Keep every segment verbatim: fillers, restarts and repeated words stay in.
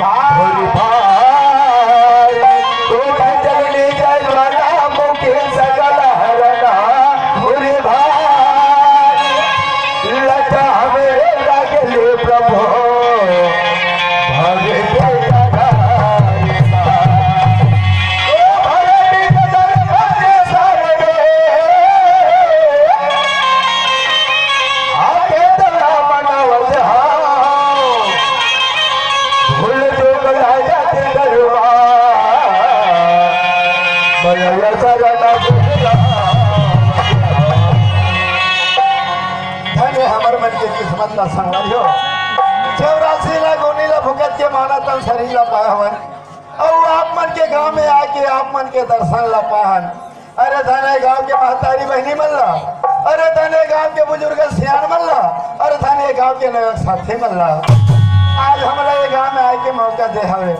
होरी भाई, तू जननी जय वाला मुखी सकल हरना। होरी भाई, लता हमरे लागले प्रभु, भवे के कटारी बा। ओ भवे के दरबार सारे आके तोला मनावत हौं। भूल चूक ला जाति दरुआ, मया सरन दुखला। धन्य हमर मन के किस्मत ला संगवारी हो। चौरासी ला गोनी ला भुगत के माना तन शरीर ला पाए हवन। अउ आप मन के गांव में आके आप मन के दर्शन ला पाहन। अरे धन हे गांव के महतारी बहिनी मन ला, अरे धन हे गांव के बुजुर्ग सियान मन ला, अरे धन हे गांव के नवयुवक साथी मन ला। आज हमला ये गांव में आए के मौका दे हवे,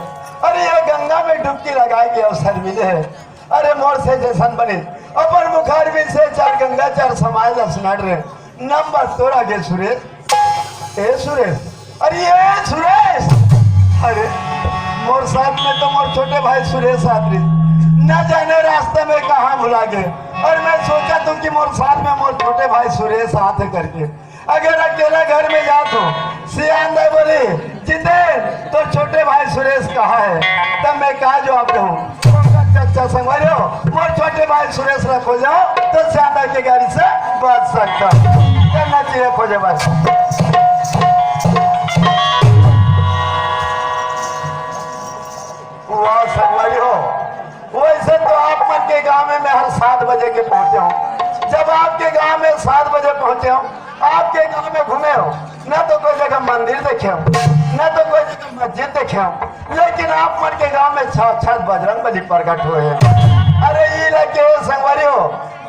अरे ये गंगा में डुबकी लगाए के अवसर मिले हे। अरे मोर से जैसन बने अपन मुखारबिंद से चार गंगा चार समाज ला सुनात रहे। नंबर तोर आगे सुरेश। ए सुरेश, अरे ए सुरेश, अरे मोर साथ में तो मोर छोटे भाई सुरेश साथ रहे, न जाने रास्ते में कहाँ भुला गए। और मैं सोचा तो कि मोर साथ में मोर छोटे भाई सुरेश साथ है करके। अगर अकेला घर में जात हो, सियान दाई बोली, "जितेन, तोर छोटे भाई सुरेश कहाँ है?" तब मैं का जवाब दूँ? अच्छा संगवारी हो, मोर छोटे भाई सुरेश ला खोजो तो सियान दाई के गारी से बच सकता। करना चाहिए खोजे बस। वाह संगवारी हो, वैसे तो आप मन के गांव में मैं हर सात बजे के पहुंचे हूँ। जब आपके गांव में सात बजे पहुंचे हूँ, आपके गांव में घूमे हूँ, न तो कोई जगह मंदिर देखे हूँ, न तो कोई जगह मस्जिद देखे हूँ, लेकिन आप मन के गांव में साक्षात बजरंग बली प्रकट हुए हैं। अरे ई लगे संगवारी हो,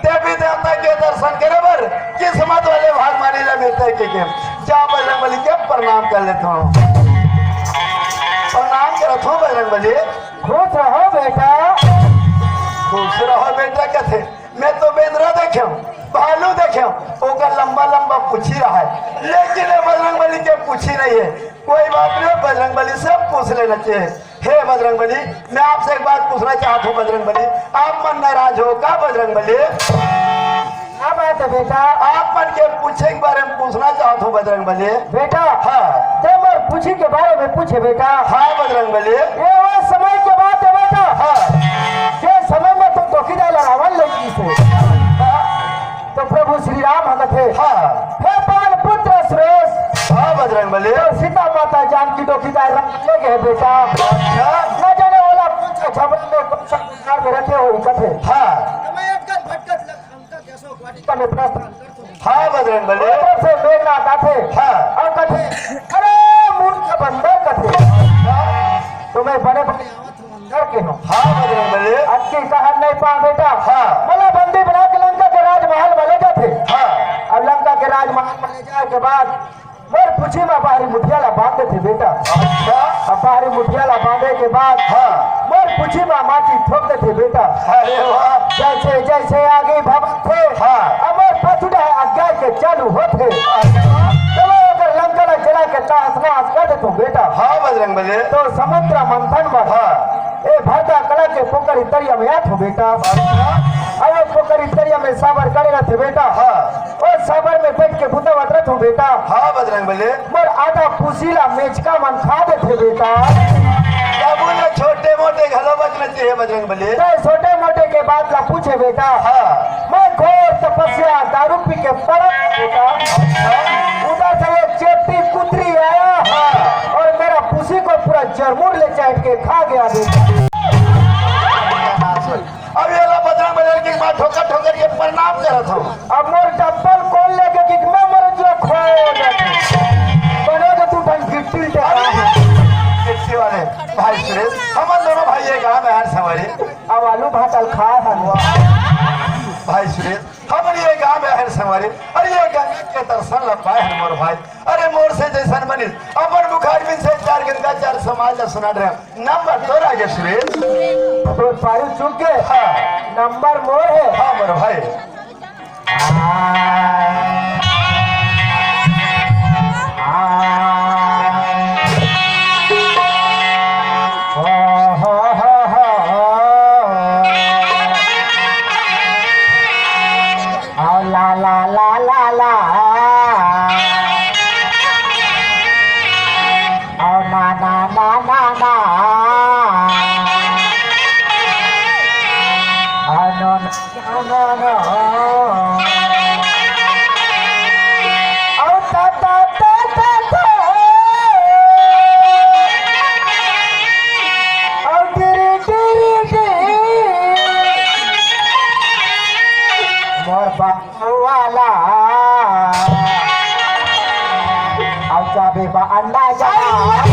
देवी देवता के दर्शन करे बर किस्मत वाले भगवान ला मिलते के, के जा बजरंग बली के प्रणाम कर लेता हूँ। प्रणाम करत हूँ बजरंग बली। खुश रहो बेटा। खुश रहो बेटा कथे। मैं तो बेंदरा देखे हूँ, भालू देखे हूँ, ओकर लंबा लंबा पूछी रहा है, लेकिन ये बजरंग बली के पूछी नहीं है। कोई बात नहीं, बजरंग बली से पूछ लेना चाहिए। हे बजरंग बली, मैं आपसे एक बात पूछना चाहता हूँ बजरंग बली, आप मन नाराज हो का बजरंग बली? क्या बात है बेटा? आप मन के पूछे के बारे में पूछना चाहता हूँ बजरंग बली। बेटा, हाँ। ते मोर पूछी के बारे में पूछे बेटा। हाँ बजरंग बली। ये वो समय के बात है बेटा। हाँ। जे समय में तुम धोखी डाला रावण ले की से। हाँ। तो प्रभु श्री राम ह कथे, हाँ। हे पवन पुत्र सुरेश, हाँ बजरंग बली। तो सीता माता जानकी धोखी डाल राम ले गए बेटा। अच्छा। न जाने वाला कौन सा झबरा में कौन सा संसार में रहते हो कथे। हाँ। मैं अटकत भटकत लंका कैसो ग्वाटिका में प्रस्थान करता हूँ। हाँ बजरंग बली। ऊपर से मेघनाथ आथे। हाँ। और कथे, अरे मूर्ख बंदर कथे। हाँ। तो मैं बने बने आवत हूँ अंदर के हूँ। हाँ बजरंग बली। अक्की कहर नहीं पा बेटा। हाँ। मला बंदी बना के लंका के राजमहल में ले जाथे। हाँ। अब लंका के राजमहल में ले जाए के बाद मोर पूछी में बाहरी मुठिया ला बांध देथे बेटा। अच्छा। अब बाहरी मुठिया ला बांधे के बाद हाँ। मोर पूछी में माटी ठोक देथे बेटा। अरे वाह। जैसे जैसे आगे भगत थे हाँ। अब मोर पछुड़ा आज्ञा के चालू होथे। अच्छा। चलो अगर लंका ला जला के तहस नहस कर देथों बेटा। हाँ बजरंग बली। तो समुद्र मंथन में हाँ। ए भरता कला के पोखरी तरिया में आथों बेटा। अच्छा। अब वो पोखरी तरिया में साबर करे रहथे बेटा। हाँ। ओ साबर में बैठ के बुतावत रथों बेटा। हाँ बजरंग बली। मोर आधा पूसी ला मेचका मन खा देथे बेटा। बाबू ने छोटे मोटे घलो बचना चाहिए बजरंग बली। तो छोटे मोटे के बात ला पूछे बेटा। हाँ। मैं घोर तपस्या दारू पी के पड़ा था बेटा। उधर से एक चेपटी कुतरी आया हाँ। और मेरा पूसी को पूरा जरमुर ले चाट के खा गया बेटा। अब ये ला बजरंग बली के माँ ठोकर ठोकर के प्रणाम करत हूँ। अब मोर चप्पल कौन लेके कि मैं मर जो खोए। बने तो तू बन गिट्टी ले। अरे, गिट्टी वाले भाई सुरेश, हमन दोनों भाई ये गांव में हर संगवारी। अब आलू भात खाए हन। भाई सुरेश, हमन ये गांव में हर संगवारी। अरे ये गंगा के दर्शन ला पाए हन मोर भाई। अरे मोर से जैसन बनिस, अपन मुखारबिंद से चार गंगा चार समाज ला सुनात रहे। नंबर तोर आगे सुरेश। तो पारू चुके। हाँ। नंबर मोर है। हाँ मोर भाई। आ, आ, ना, ना, ना। आ, no, no, no, no। औ, ता, ता, ता, ता, ता। औ, टिरी, टिरी, टी। मोर बा- वाला। अब जाबे बा अंडा जाना।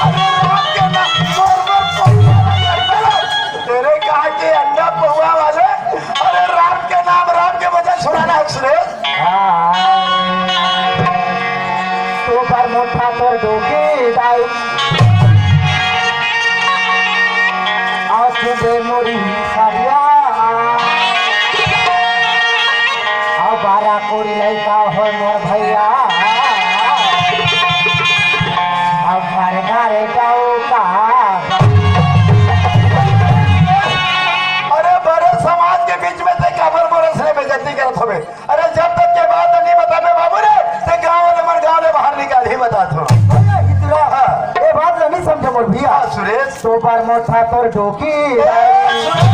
अरे राम के नाम, मोर, मोर, मोर, तेरे कहा के अंडा पौवा वाले। अरे राम के नाम, राम के वजन छुड़ाना है सुरेश। हाँ। तू पर मोटा तोर डोकी दाई। अउ चुदे मुड़ी सरिया, अउ बारा कोरी लइका हो मोर भइया, अउ घर घर डउका। अरे बड़े समाज के बीच में ते काबर मोर से बेइज्जती करत हवे? अरे जब तक के बात नहीं बताबे बाबू रे, ते गांव वाले मन गांव ले बाहर निकाल ही बता दो। भइया, इतना हाँ। ये बात ला नहीं समझे मोर भइया। हाँ, सुरेश। तो पर मोटा तोर डोकी। ए, सुरेश।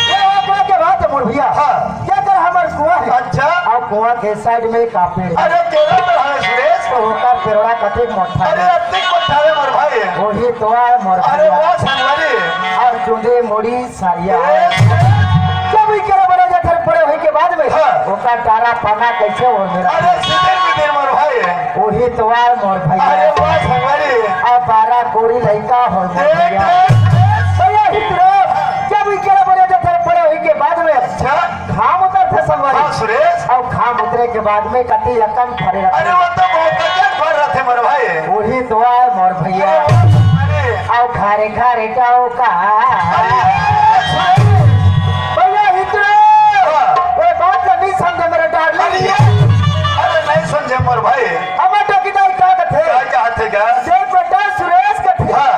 ये बात क्या, क्या बात है मोर भइया? हाँ। क्या कर हमर कुआं है? अच्छा। अउ कुआं के साइड में एक पेड़ है। अरे केरा तो है सुरेश। तो ओकर पेड़वा कतेक मोटा है। अरे अतिक मोटा है मोर भाई। वही तो है मोर भइया। अरे वाह संगवारी। अउ चुंदी मुड़ी सरिया। ए, जब ई केरा बने जाथे पड़े होई के बाद में, हाँ। ओकर डारा पाना कैसे ओढ़ मेरा? अरे सिदिर बिदिर मोर भाई। वही तो आय मोर भइया। अरे वाह संगवारी। अब बारा कोरी लइका हो मोर देख भइया। ले। भइया हितराम, जब ई केरा बने जाथे पड़े होई के बाद में, अच्छा। घाम उतरथे संगवारी। हाँ सुरेश। अउ घाम उतरे के बाद में कति अकन फरे रहथे। अरे वो तो बहुत अकन फर रहथे मोर भाई। वही तो आय मोर भइया। अरे वाह संगवारी। अउ घरे घरे डउका। अरे, भइया, इतने हाँ। कोई बात ला नहीं समझे मेरे डार्लिंग। अरे, अरे, नहीं समझे मोर भाई। हमर डोकी दाई का कथे? का कहथे का? जे बेटा सुरेश कथे। हाँ।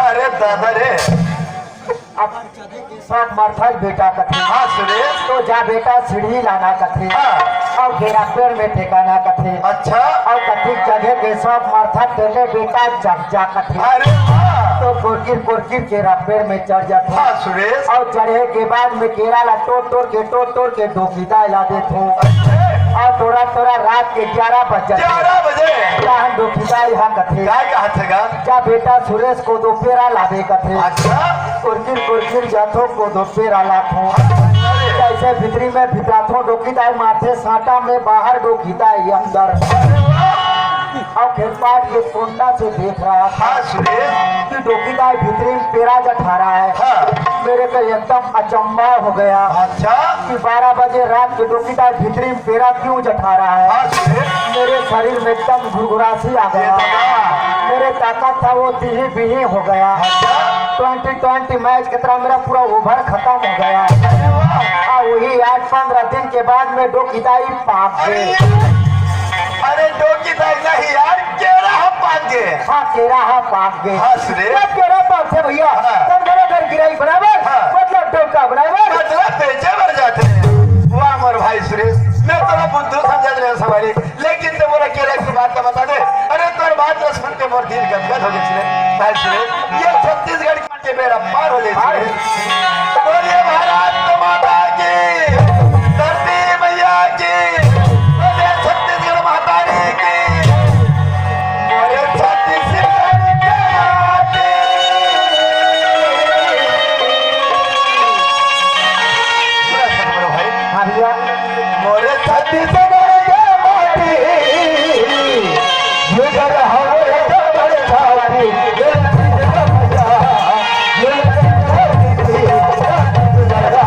अरे दादा रे। अब सब मरथल बेटा कथे। हाँ, सुरेश। तो जा बेटा सीढ़ी लाना कथे। हाँ। अउ केरा पेड़ में ठेकाना कथे। अच्छा। अउ कतिक जगह के सब मरथल तेले बेटा चढ़ जा कथे। अरे वाह। तो कोरकिर कोरकिर केरा पेड़ में चढ़ जाथे। हाँ, सुरेश। अउ चढ़े के बाद में केरा ला टोर टोर के, टोर टोर के डोकी दाई ला देथे। अच्छा। अउ टोरा टोरा रात के ग्यारह बजे। ग्यारह बजे। तहन डोकी दाई हा कथे। का कहथे गा? जा बेटा सुरेश कोदो पेरा लाबे कथे। अच्छा। कोरकिर कोरकिर जाथो कोदो पेरा लाथो। अरे। जैसे भीतरी में भिताथो डोकी दाई मारथे साटा में बाहर डोकी दाई अंदर। अरे वाह। अउ खेलपाट के कोंटा से देख रहा था हाँ, सुरेश। कि डोकी दाई भीतरी में पेरा जठा रहा है। हाँ। मेरे को एकदम अचंभा हो गया। अच्छा। कि बारह बजे रात के डोकी दाई भीतरी में पेरा क्यों जठा रहा है? हाँ, सुरेश। मेरे शरीर में एकदम घुरघुरासी आ गया। ये तो ना। मेरे ताकत था वो तिही बिही हो गया। अच्छा। ट्वेंटी ट्वेंटी मैच के तरह मेरा पूरा ओवर खत्म हो गया। अरे वाह। हाँ, वही आठ पंद्रह दिन के बाद में डोकी दाई पाक अरे, गए। अरे डोकी दाई नहीं यार, केरा हा पाक गे। हाँ, केरा हा पाक गे। हाँ, सुरेश। जब केरा पाकथे भइया, हाँ। तब घरे घर गिराई बराबर, हाँ। मतलब डोका बराबर। मतलब बेचे बर जाथे। वाह मोर भाई सुरेश, मैं तोला बुद्धू समझत रहेंव संगवारी, लेकिन ते मोला केरा के बात ला बता दे। अरे तोर बात ला सुन के मोर दिल गदगद हो गे सुरेश। भाई सुरेश, ये छत्तीसगढ़ के बेरा पार हो ले। बोलिए भारत माता की, धरती मैया की, बोलिए छत्तीसगढ़ महतारी की। बोलिए छत्तीसगढ़ के माटी। पूरा छत्तीसगढ़ भाई। हाँ भइया। मोरे छत्तीसगढ़ के माटी, ये घर हमरे जबर छाती, ये छत्तीसगढ़ भइया, ये छत्तीसगढ़ भइया।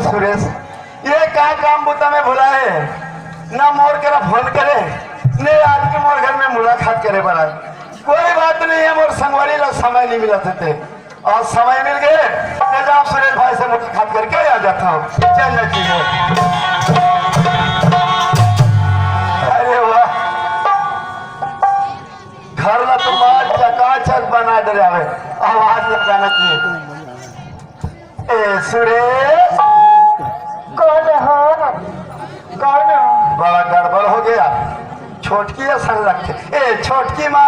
सुरेश, ये का काम बुता में भुलाए, ना मोर करा फोन करे, ने आज के मोर घर में मुलाकात करे बर आए। कोई बात नहीं है, मोर संगवारी ला समय नहीं मिला थे, और समय मिल गए, ले जाओ सुरेश भाई से मुलाकात करके आ जाता हूँ। चल ना जी हो। अरे वाह, घर ला तो आज चकाचक बना डरे हवे, आवाज लगाना चाहिए। ए सुरेश, कौन हो? कौन हो? बड़ा गड़बड़ हो गया, छोटकी असन लगथे। ए छोटकी माँ,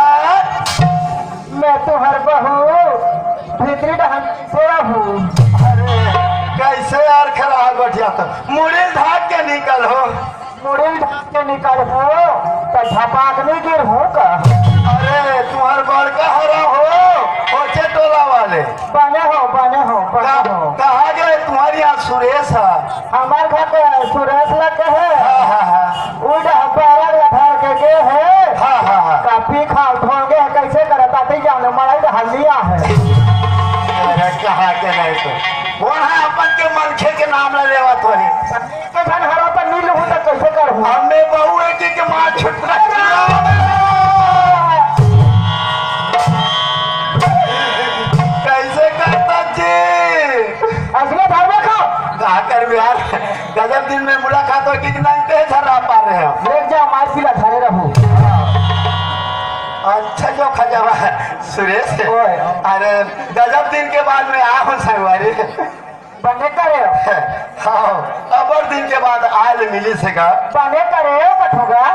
मैं तुम्हार बहू, भीतरी डहन से हूँ। अरे कैसे यार खड़ा हो बैठिया तो मुड़ी ढाक के निकल हो। मुड़ी ढाक के निकल हो, तो झपाक नहीं गिर हो का? अरे तुम्हार बड़का हरा हो, होचे टोला वाले। बने हो, बने हो, बने का-, हो। कहाँ गए तुम्हारे यहाँ सुरेश है? हमार घर के सुरेश लग है। हाँ, हाँ, हाँ। उ डहर बैरक ला धर के गे है। हाँ, हाँ, हाँ। का पी खा ढोंगे है, कैसे करत आते जानो, मड़ई डहर लिया है। अरे कहाँ के नहीं तो। कौन है अपन के मनखे के नाम ला लेवत होही? के झन हरा पर नी लूहूं त कइसे करहूं? हमें बहू एक एक के मार छुटका। कैसे करता जी? असली धर्म का। का कर यार, गजब दिन में मुलाकात हो कि नहीं, ते झर्रा पा रहे हो। ले जा, मार पीला धरे रहू। अच्छा जो खजवा सुरेश। ओए। अरे गजब दिन के बाद में आ हूँ संगवारी। बने करे हो। हाँ, अबर दिन के बाद आयल मिली से का। बने करे हो बठोगा।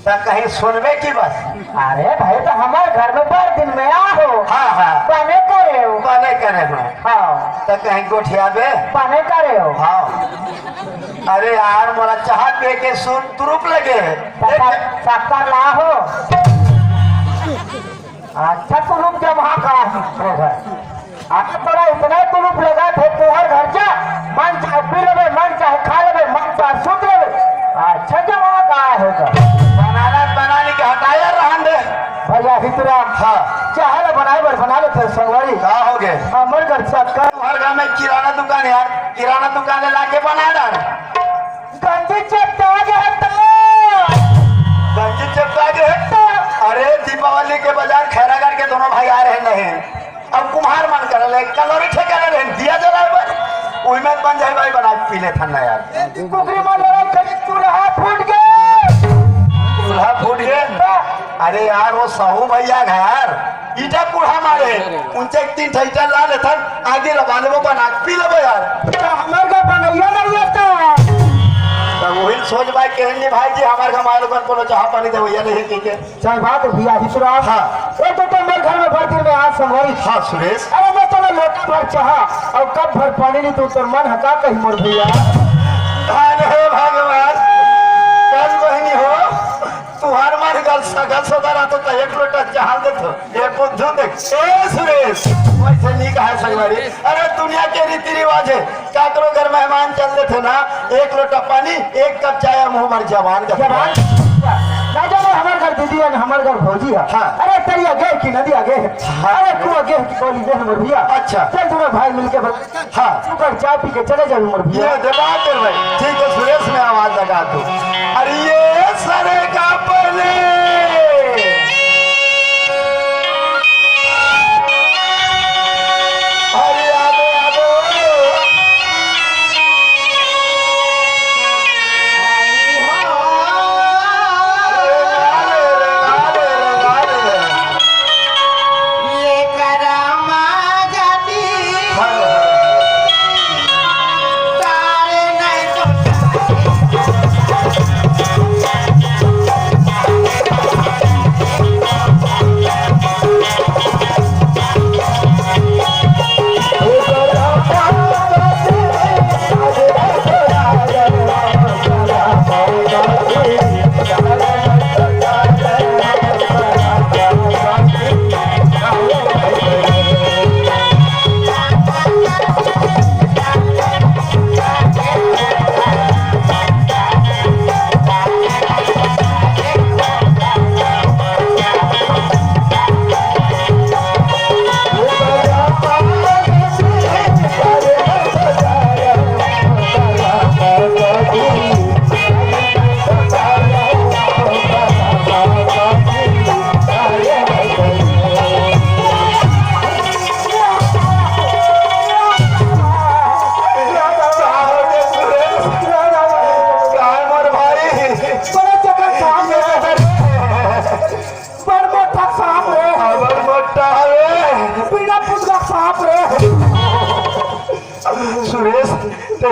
त कहीं सुनबे की बस। अरे भाई, तो हमारे घर में बार दिन में आ हो। हाँ, हाँ। बने करे हो। बने करे हो। हाँ। त कहीं गोठियाबे। बने करे हो। हाँ। अरे यार, मोला चाह पी के सुन तुरुप लगे। शक्कर, शक्कर ला हो। अच्छा, तुरुप जमा का है। अरे तोरा इतना तुलुप लगा थे, तोहर घर जा, मन चाहे पी लेबे, मन चाहे खा लेबे, मन चाहे सुत लेबे। अच्छा जमा का है का? बनाना बनाने के हटाया रहन दे। भैया हितराम। हाँ। चाहे ला बनाए बर बना लेथे संगवारी। का हो गए? हमर घर से कर। हर घर में किराना दुकान है यार, किराना दुकान ला के बना डाल। गंजी चपका गए तो। गंजी चपका गए तो। अरे दीपावली के बाजार खैरागढ़ के दोनों भाई आ रहे नहीं। अब कुम्हार मन कर ले, कलोरी ठेका ले रहे, दिया जलाए बर। उही में बन जाए भाई, बना के पी ले ठंडा यार। कुकरी मन लड़ाई करी, चूल्हा फूट गए। चूल्हा फूट गए। अरे यार, वो सहू भैया घर ईटा कूड़ा मारे, उनसे एक तीन ठा ईटा ला लेथन, आगे लगा लेबो, बना के पी लेबो यार। तो हमार का बनैया नहीं आता। तो वही सोच भाई, कहन नहीं भाई जी, हमार का मारो कौन बोलो, चाह पानी दे भैया नहीं पी के। चाहे बात भैया हितराम। हाँ। ए तो, तो मोर घर में भर दिन में आज संगवारी। हाँ, सुरेश। अरे मैं तो लोटा भर चाहा और कप भर पानी नहीं, तू तोर मन हका कही मोर भैया। धन हे भगवान, कल बहिनी हो, तुहार मन गल सगल सदा रहतो तो एक लोटा चाह देतो। ये बुद्धू देख। ए सुरेश, वैसे नहीं कहा संगवारी। अरे दुनिया के रीति रिवाज है, काकरो घर मेहमान चल देथे ना, एक लोटा पानी, एक कप चाय, मुंह भर जवान का जवान। ना जाने हमार घर दीदी है, ना हमार घर भौजी है। हाँ। अरे तरिया गए कि नदिया गए? हाँ। अरे कुआं गए कि बोली गए मोर भैया? अच्छा। चल दोनों भाई मिलके बना। हाँ। ऊपर चाय पी के चले जाओ मोर भैया। ये दे बात है भाई। ठीक है सुरेश, मैं आवाज लगा दूं। अरे ये सरे का पले। अरे आबो, आबो।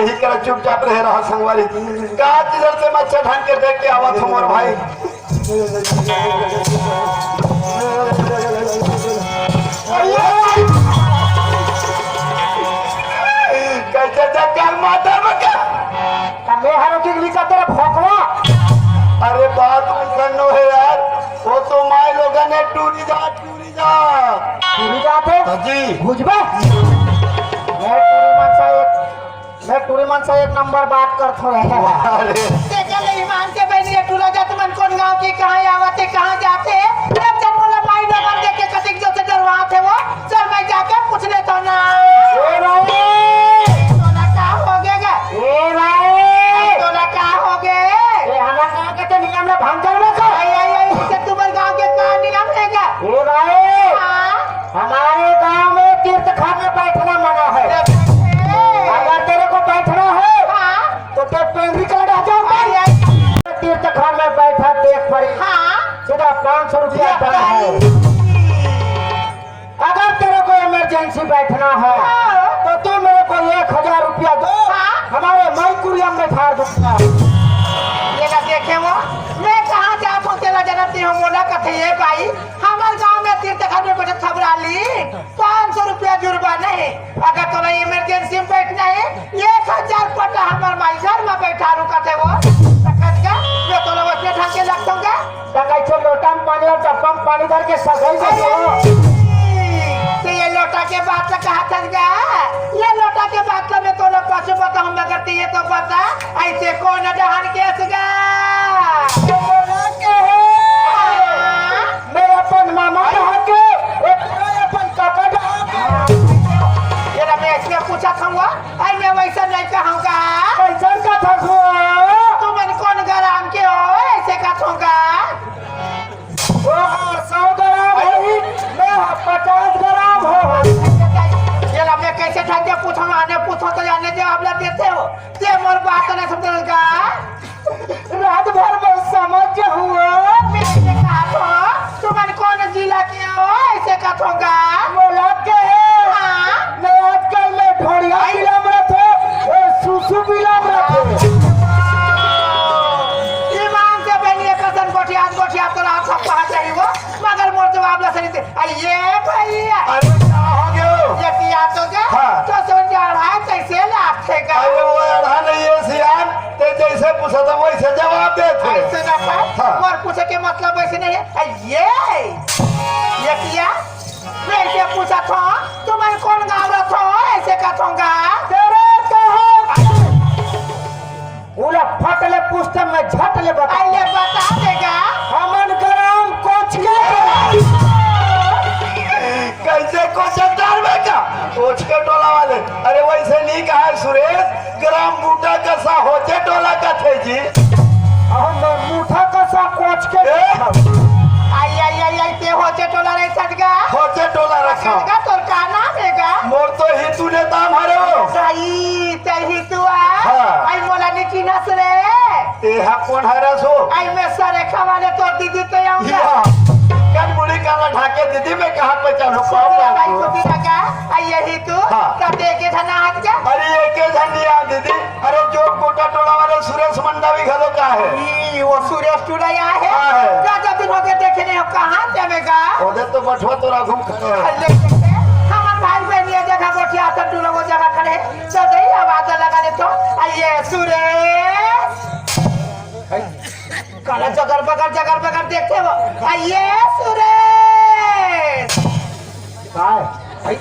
यही करा, चुपचाप रहे रहा संगवारी। का किधर से मच्छर ढंग के देख के आवत हो मोर भाई। कैसे जगह माता बका? का मैं हरो की लिखा तेरा भोकवा? अरे बात सुनो है यार, वो तो माई लोगन ने टूरी जा, टूरी जा। टूरी जाते? हाँ जी। बुझबे? मैं टूरी मन से एक, मैं टूरी मन से एक नंबर बात करत हो रहे हैं। अरे। तेकर ले ईमान के बहिनी ये टूरा जात मन कोन गांव के, कहाँ आवत हे, कहाँ जात हे? जब जब मोला माई लोगन देख के कतिक जो से डरवात हे वो। चल, मैं जाके पूछ लेता हूँ ना। ए भाई। तोला का हो गए गा? ए भाई। तोला का हो गए? ए, हमार गाँव के तो नियम ला भंग कर दे तो। आई, आई, आई, इसे तुम्हारे गाँव के का नियम है गा? ए भाई। हाँ। हमारे गाँव में तीर्थ खाट में बैठना मना है। ए। अगर तेरे को बैठना है, हाँ। तो तेरे पेंदी का लड़ा जाऊंगा। आई, आई। तीर्थ खाट में बैठा देख पड़ी। हाँ। सीधा पाँच सौ रुपया दंड है। अगर तेरे को इमरजेंसी बैठना है, हाँ। तो तू मेरे को एक हजार रुपया दो, हाँ। हमारे मैकुरियम में झाड़ दूंगा। ये ना देखे वो, मैं कहाँ जात हूँ, तेला जनम नहीं हूँ, मोला कथे ये भाई, हमारे गाँव में तीर्थ खाट में बैठे थबराली, पाँच सौ रुपया जुर्माना है। अगर तोला इमरजेंसी में बैठना है, एक हजार पटा हमारे माई घर में बैठा रुका थे वो, तो कहेगा, मैं तोला वैसे ढंग के लगता हूँ। त कइसे लोटा म पानी अउ डब्बा म पानी धर के सगाई में अरे, बोलो। ते ये लोटा के बात ला कहा थस गा? ये लोटा के बात ला मैं तोला पाछू बताहूँ, मगर ते ये तो बता, अइसे कोन डहन के अस गा? तो बोला के है? हाँ। मैं अपन मामा डहन के, एक पूरा अपन काका डहन के। ये ला मैं अइसे पूछा था वो, अरे मैं वइसे नहीं कहूँगा। कइसन कथस हो? तुमन कोन ग्राम के हो, अइसे कथों गा? वो ह सौ ग्राम होही, मैं ह पचास ग्राम हो। ये ला मैं कइसे ढंग के पूछों, आने पूछों तो आने जवाब ला देते हो। ते मोर बात नहीं समझे गा? रात भर में समझ हुआ। मैं अइसे कहा तो, तुमन कोन जिला के हो, अइसे कथों गा? बोला के है। हाँ। मैं आजकल में ढोड़िया जिला में रथे, ए, सुसु जिला में रथे। ईमान से बहिनी, एक असन गोठियात, गोठियात तो रात सब पहाड़ रही हो, मगर मोर जवाब ला सही से। आ, ये भैया। अरे, का हो गयो? ये किया तो क्या? हाँ। तो सोन जा रहा है, कैसे लाथे का? अरे, वो अड़हा नहीं है, सियान। ते जइसे पूछत हे, वइसे जवाब देत हे। अइसे ना पाए, हाँ। मोर पूछे के मतलब अइसे नहीं है। ए, ये, ये किया? मैं अइसे पूछत हूँ, तुमन कोन गाँव रथो, अइसे कथों गा? तेरे कहाँ? उला फट ले पूछते, मैं झट ले बता। अइले बता देगा। हमन ग्राम कोचके। कइसे कोचक डारबे का? कोचके टोला वाले। अरे, वइसे नहीं कहा है सुरेश, ग्राम बूटा कसा होचे टोला कथे जी। अहो, मैं मुठा कसा कोचके। ए? आई, आई, आई, आई, ते होचे टोला रहे सदगा। होचे टोला रखा। सदगा, तोर का नाम हे गा? मोर तो हितू ने नाम हरे हो। सही, ते हितू आ। हाँ। आई मोला नी चिन्हस रे। ते हा कोन हरस हो? आई मैं सरेखा वाले तोर दीदी ते आऊंगा। या। कन मुड़ी काला ढाके दीदी, मैं कहाँ पहचानूं? पाँव सुन रे भाई, पड़ूं। को भी लगा। आई यही तू। हाँ। तब देखे था ना आज क्या? अरे, ये के झंडिया दीदी? अरे, जो कोटा टोला वाले सुरेश मंडावी घलो का हे? ई, वो सुरेश टूरा या हे? हाँ, हे। ज्यादा दिन हो गए देखे नहीं हो, कहाँ जावेगा? ओदे तो बठवा तोरा घूम खड़े हो। अरे, हमर भाई बहन ये जगह गोठिया आसन टूरा वो जगह खड़े। चल रही आवाज लगा ले तो। आ, ये सुरेश। काला जगर बगर, जगर बगर देखते हो। आ, ये सुरेश। काय? आई,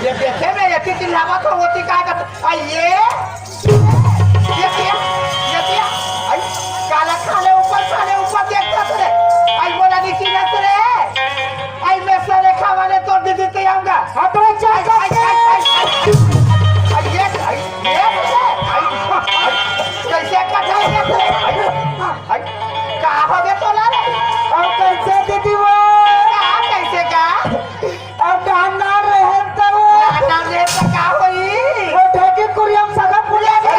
ये देखे मैं, ये चिल्लावत हो, होती काय कर, आई ये, ये क्या, ये क्या, आई, काला खाले ऊपर, खाले ऊपर देखता तेरे, आई बोला नहीं चिल्ला तेरे, आई मैं सरेखा वाले तोर दीदी ते आऊंगा। हाँ, तो चल, आई, चल, आई, चल। आई, आई, आई, ये, आई, ये, आई, आई, कैसे कटाई ये तेरे? आई, आई, का हो गया तोला रे? और कैसे दीदी वो? का, कैसे का? अब नाम ना रहे त वो। ना, ना रहे त का होई? वो ढेकी कुरियम सदा पुलिया के।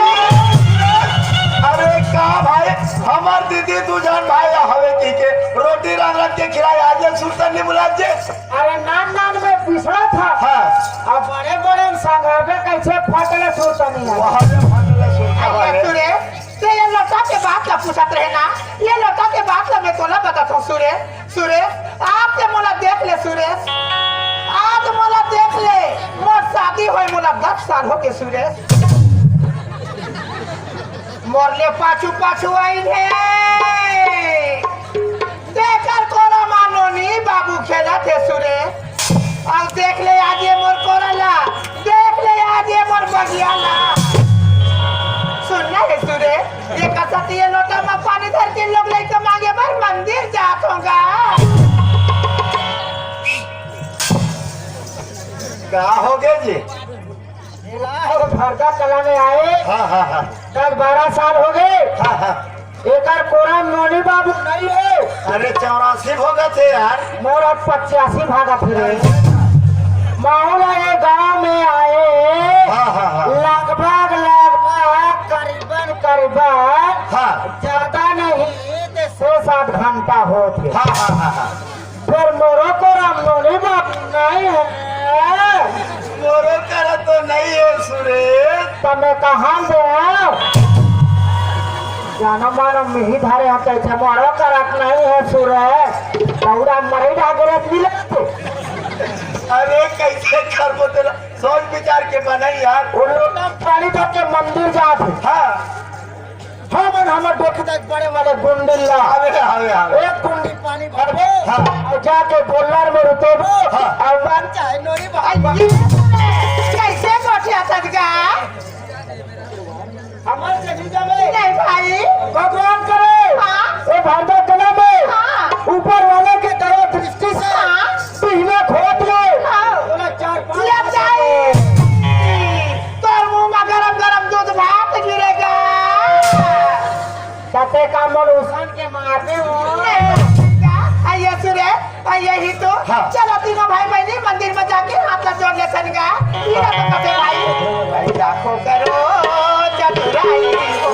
अरे का भाई, हमर दीदी दू झन भाई हवे की के रोटी रांध रांध के खिलाए, आज ये सुरता नहीं बुला जे। अरे नान नान में पिसड़ा था। हाँ। अब बड़े बड़े संघरबे कैसे फटले सुरता नहीं है। वहाँ पे फटले सुरता अरे वाले। सुरेश, ते ये लोटा के बात ला पूछत रहे ना, ये लोटा के बात ला मैं तोला बताथंव सुरेश। सुरेश, आज ते मोला देख ले सुरेश, आज मोला देख ले, मोर शादी होय मोला दस साल हो गे सुरेश। मोर ले पाछू पाछू आइन हे। तेकर कोरा मा नोनी बाबू खेलत हे सुरेश। अउ देख ले आज ये मोर कोरा ला, देख ले आज ये मोर बगिया ला। सुन ना हे सुरेश, ये कसा ये लोटा मा पानी धर के लोग लइका मांगे बर मंदिर जात होगा। का हो गे जी? ये भरदा कला में आए हाँ, हाँ, हाँ। दस बारह साल हो गे। हाँ, हाँ। एकर कोरा नोनी बाबू नहीं हे। अरे चौरासी भोगत हे यार। मोर अब पचासी भागत हे रे। माहौल ये गांव में आए। हाँ, हाँ, हाँ। लगभग, लगभग, करीबन, करीबन हाँ। ज्यादा नहीं तो छह सात घंटा होत हे। हाँ, हाँ, हाँ, हाँ। फेर मोरो कोरा नोनी बाबू नहीं हे। मोरो करा तो नहीं हे सुरेश। त मैं कहाँ से आऊँ? जानो मानो मिही धारे हम कैसे मोरो करत नहीं हे सुरेश। दौड़ा मरे डागरत मिलत। अरे कैसे करबो तेला सोच विचार के बनाई यार। वो लोटा पानी भर के मंदिर जात हे। हाँ। हमन हमर देख देख बड़े वाले गुंडी ला। आवे, आवे, आवे। एक गुंडी पानी भरबे हाँ। अउ जाके गोल्लर में रुतेबे हाँ। अउ मन चाहे नोनी भाई। कैसे गोठिया सदगा? हमर से नहीं जावे। नहीं भाई। भगवान करे। हाँ। ए भरदा कला में हाँ। ऊपर वाले के दया दृष्टि से हाँ। पीला खोट ले। हाँ। तोला चार पाँच जिया जाए। तोर मुंह में गरम गरम दूध भात गिरेगा। तते का मोर उसन के मार दे हो। आइए सुरे, आइए ही तो। हाँ। चलो तीनों भाई बहनी मंदिर में जाके हाथ ला जोड़ लेथन गा। ये तो कथे भाई, भाई लाखों करो चतुराई हो।